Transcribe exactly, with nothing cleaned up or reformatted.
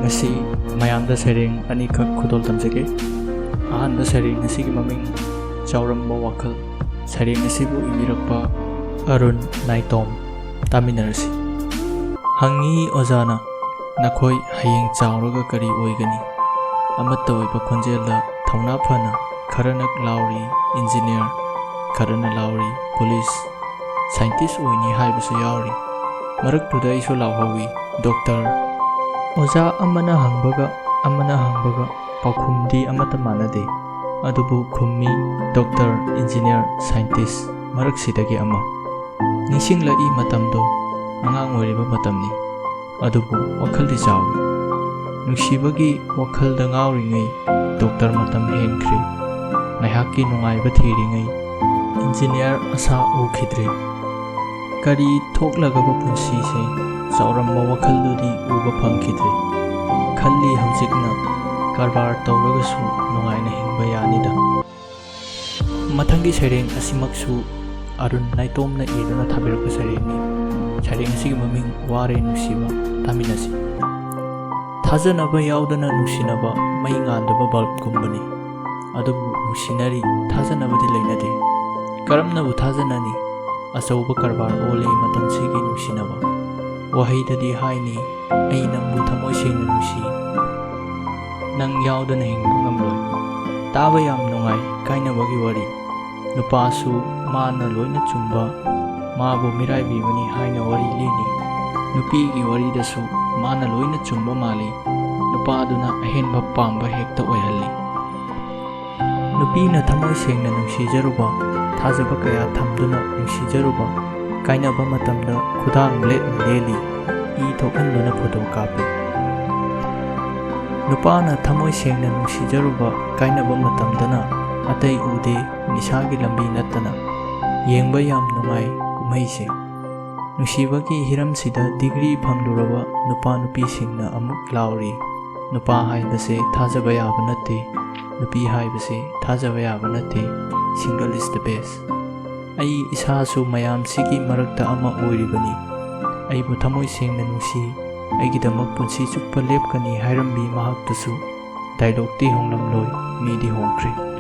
ꯉꯁꯤ ꯃꯌꯥꯝꯗ ꯁꯩꯔꯦꯡ ꯑꯅꯤꯈꯛ ꯈꯨꯗꯣꯜ ꯇꯝꯖꯒꯦ꯫ ꯑꯍꯥꯟꯕ ꯁꯩꯔꯦꯡ ꯑꯁꯤꯒꯤ ꯃꯃꯤꯡ ꯆꯥꯎꯔꯝꯕ ꯋꯥꯈꯜ꯫ ꯁꯩꯔꯦꯡ ꯑꯁꯤꯕꯨ ꯏꯕꯤꯔꯛꯄ ꯑꯔꯨꯟ ꯅꯥꯏꯇꯣꯝ꯫ ꯇꯥꯃꯤꯟꯅꯔꯁꯤ꯫ ꯍꯪꯉꯤ ꯑꯣꯖꯥꯅ, "ꯅꯈꯣꯏ ꯍꯌꯦꯡ ꯆꯥꯎꯔꯒ ꯀꯔꯤ ꯑꯣꯏꯒꯅꯤ?" ꯑꯃꯠꯇ ꯑꯣꯏꯕ ꯈꯣꯟꯖꯦꯜꯗ ꯊꯧꯅꯥ ꯐꯅ ꯈꯔꯅ ꯂꯥꯎꯔꯤ, "ꯏꯟꯖꯤꯅꯤꯌꯥꯔ"꯫ ꯈꯔꯅ ꯂꯥꯎꯔꯤ, "ꯄꯨꯂꯤꯁ"꯫ "ꯁꯥꯏꯟꯇꯤꯁ ꯑꯣꯏꯅꯤ" ꯍꯥꯏꯕꯁꯨ ꯌꯥꯎꯔꯤ꯫ ꯃꯔꯛꯇꯨꯗ ꯑꯩꯁꯨ ꯂꯥꯎꯍꯧꯏ, "ꯗꯣꯛꯇꯔ"꯫ ꯑꯣꯖꯥ ꯑꯃꯅ ꯍꯪꯕꯒ ꯑꯃꯅ ꯍꯪꯕꯒ ꯄꯥꯎꯈꯨꯝꯗꯤ ꯑꯃꯠꯇ ꯃꯥꯟꯅꯗꯦ꯫ ꯑꯗꯨꯕꯨ ꯈꯨꯝꯃꯤ, "ꯗꯣꯛꯇꯔ, ꯏꯟꯖꯤꯅꯤꯌꯥꯔ, ꯁꯥꯏꯟꯇꯤꯁ" ꯃꯔꯛꯁꯤꯗꯒꯤ ꯑꯃ꯫ ꯅꯤꯡꯁꯤꯡꯂꯛꯏ ꯃꯇꯝꯗꯣ ꯑꯉꯥꯡ ꯑꯣꯏꯔꯤꯕ ꯃꯇꯝꯅꯤ꯫ ꯑꯗꯨꯕꯨ ꯋꯥꯈꯜꯗꯤ ꯆꯥꯎꯏ꯫ ꯅꯨꯡꯁꯤꯕꯒꯤ ꯋꯥꯈꯜꯗ ꯉꯥꯎꯔꯤꯉꯩ ꯗꯣꯛꯇꯔ ꯃꯇꯝ ꯍꯦꯟꯈ꯭ꯔꯦ꯫ ꯉꯥꯏꯍꯥꯛꯀꯤ ꯅꯨꯡꯉꯥꯏꯕ ꯊꯤꯔꯤꯉꯩ ꯏꯟꯖꯤꯅꯤꯌꯥꯔ ꯑꯁꯥ ꯎꯈꯤꯗ꯭ꯔꯦ꯫ ꯀꯔꯤ ꯊꯣꯛꯂꯒꯕ ꯄꯨꯟꯁꯤꯁꯦ? ꯆꯥꯎꯔꯝꯕ ꯋꯥꯈꯜꯗꯨꯗꯤ ꯎꯕ ꯐꯪꯈꯤꯗ꯭ꯔꯦ꯫ ꯈꯜꯂꯤ ꯍꯧꯖꯤꯛꯅ ꯀꯔꯕꯥꯔ ꯇꯧꯔꯒꯁꯨ ꯅꯨꯡꯉꯥꯏꯅ ꯍꯤꯡꯕ ꯌꯥꯅꯤꯗ꯫ ꯃꯊꯪꯒꯤ ꯁꯩꯔꯦꯡ ꯑꯁꯤꯃꯛꯁꯨ ꯑꯔꯨꯟ ꯅꯥꯏꯇꯣꯝꯅ ꯏꯗꯨꯅ ꯊꯥꯕꯤꯔꯛꯄ ꯁꯩꯔꯦꯡꯅꯤ꯫ ꯁꯩꯔꯦꯡ ꯑꯁꯤꯒꯤ ꯃꯃꯤꯡ "ꯋꯥꯔꯦ ꯅꯨꯡꯁꯤꯕ"꯫ ꯇꯥꯃꯤꯟꯅꯁꯤ꯫ ꯊꯥꯖꯅꯕ ꯌꯥꯎꯗꯅ ꯅꯨꯡꯁꯤꯅꯕ ꯃꯩ ꯉꯥꯟꯗꯕ ꯕꯜꯕꯒꯨꯝꯕꯅꯤ꯫ ꯑꯗꯨꯕꯨ ꯅꯨꯡꯁꯤꯅꯔꯤ, ꯊꯥꯖꯅꯕꯗꯤ ꯂꯩꯅꯗꯦ꯫ ꯀꯔꯝꯅꯕꯨ ꯊꯥꯖꯅꯅꯤ? ꯑꯆꯧꯕ ꯀꯔꯕꯥꯔ ꯑꯣꯜꯂꯤ ꯃꯇꯝꯁꯤꯒꯤ ꯅꯨꯡꯁꯤꯅꯕ꯫ ꯋꯥꯍꯩꯗꯗꯤ ꯍꯥꯏꯅꯤ, "ꯑꯩ ꯅꯪꯕꯨ ꯊꯃꯣꯏ ꯁꯦꯡꯅ ꯅꯨꯡꯁꯤ꯫ ꯅꯪ ꯌꯥꯎꯗꯅ ꯍꯤꯡꯕ ꯉꯝꯂꯣꯏ"꯫ ꯇꯥꯕ ꯌꯥꯝ ꯅꯨꯡꯉꯥꯏ ꯀꯥꯏꯅꯕꯒꯤ ꯋꯥꯔꯤ꯫ ꯅꯨꯄꯥꯁꯨ ꯃꯥꯅ ꯂꯣꯏꯅ ꯆꯨꯝꯕ, ꯃꯥꯕꯨ ꯃꯤꯔꯥꯏꯕꯤꯕꯅꯤ ꯍꯥꯏꯅ ꯋꯥꯔꯤ ꯂꯤꯅꯤ꯫ ꯅꯨꯄꯤꯒꯤ ꯋꯥꯔꯤꯗꯁꯨ ꯃꯥꯅ ꯂꯣꯏꯅ ꯆꯨꯝꯕ ꯃꯥꯜꯂꯤ꯫ ꯅꯨꯄꯥꯗꯨꯅ ꯑꯍꯦꯟꯕ ꯄꯥꯝꯕ ꯍꯦꯛꯇ ꯑꯣꯏꯍꯜꯂꯤ꯫ ꯅꯨꯄꯤꯅ ꯊꯃꯣꯏ ꯁꯦꯡꯅ ꯅꯨꯡꯁꯤꯖꯔꯨꯕ, ꯊꯥꯖꯕ ꯀꯌꯥ ꯊꯝꯗꯨꯅ ꯅꯨꯡꯁꯤꯖꯔꯨꯕ, ꯀꯥꯏꯅꯕ ꯃꯇꯝꯗ ꯈꯨꯗꯥꯡ ꯕ꯭ꯂꯦꯛꯅ ꯂꯦꯜꯂꯤ, ꯏ ꯊꯣꯛꯍꯟꯗꯨꯅ ꯐꯣꯇꯣ ꯀꯥꯞꯄꯤ꯫ ꯅꯨꯄꯥꯅ ꯊꯃꯣꯏ ꯁꯦꯡꯅ ꯅꯨꯡꯁꯤꯖꯔꯨꯕ, ꯀꯥꯏꯅꯕ ꯃꯇꯝꯗꯅ ꯑꯇꯩ ꯎꯗꯦ, ꯅꯤꯁꯥꯒꯤ ꯂꯝꯕꯤ ꯅꯠꯇꯅ꯫ ꯌꯦꯡꯕ ꯌꯥꯝ ꯅꯨꯡꯉꯥꯏ ꯀꯨꯝꯍꯩꯁꯦ꯫ ꯅꯨꯡꯁꯤꯕꯒꯤ ꯍꯤꯔꯝꯁꯤꯗ ꯗꯤꯒ꯭ꯔꯤ ꯐꯪꯂꯨꯔꯕ ꯅꯨꯄꯥ ꯅꯨꯄꯤꯁꯤꯡꯅ ꯑꯃꯨꯛ ꯂꯥꯎꯔꯤ, "ꯅꯨꯄꯥ ꯍꯥꯏꯕꯁꯦ ꯊꯥꯖꯕ ꯌꯥꯕ ꯅꯠꯇꯦ, ꯅꯨꯄꯤ ꯍꯥꯏꯕꯁꯦ ꯊꯥꯖꯕ ꯌꯥꯕ ꯅꯠꯇꯦ, single is the best"꯫ ꯑꯩ ꯏꯁꯥꯁꯨ ꯃꯌꯥꯝꯁꯤꯒꯤ ꯃꯔꯛꯇ ꯑꯃ ꯑꯣꯏꯔꯤꯕꯅꯤ꯫ ꯑꯩꯕꯨ ꯊꯃꯣꯏ ꯁꯦꯡꯅ ꯅꯨꯡꯁꯤ, ꯑꯩꯒꯤꯗꯃꯛ ꯄꯨꯟꯁꯤ ꯆꯨꯞꯄ ꯂꯦꯞꯀꯅꯤ ꯍꯥꯏꯔꯝꯕꯤ ꯃꯍꯥꯛꯇꯨꯁꯨ ꯗꯥꯏꯂꯣꯛꯇꯤ ꯍꯣꯡꯂꯝꯂꯣꯏ, ꯃꯤꯗꯤ ꯍꯣꯡꯈ꯭ꯔꯦ꯫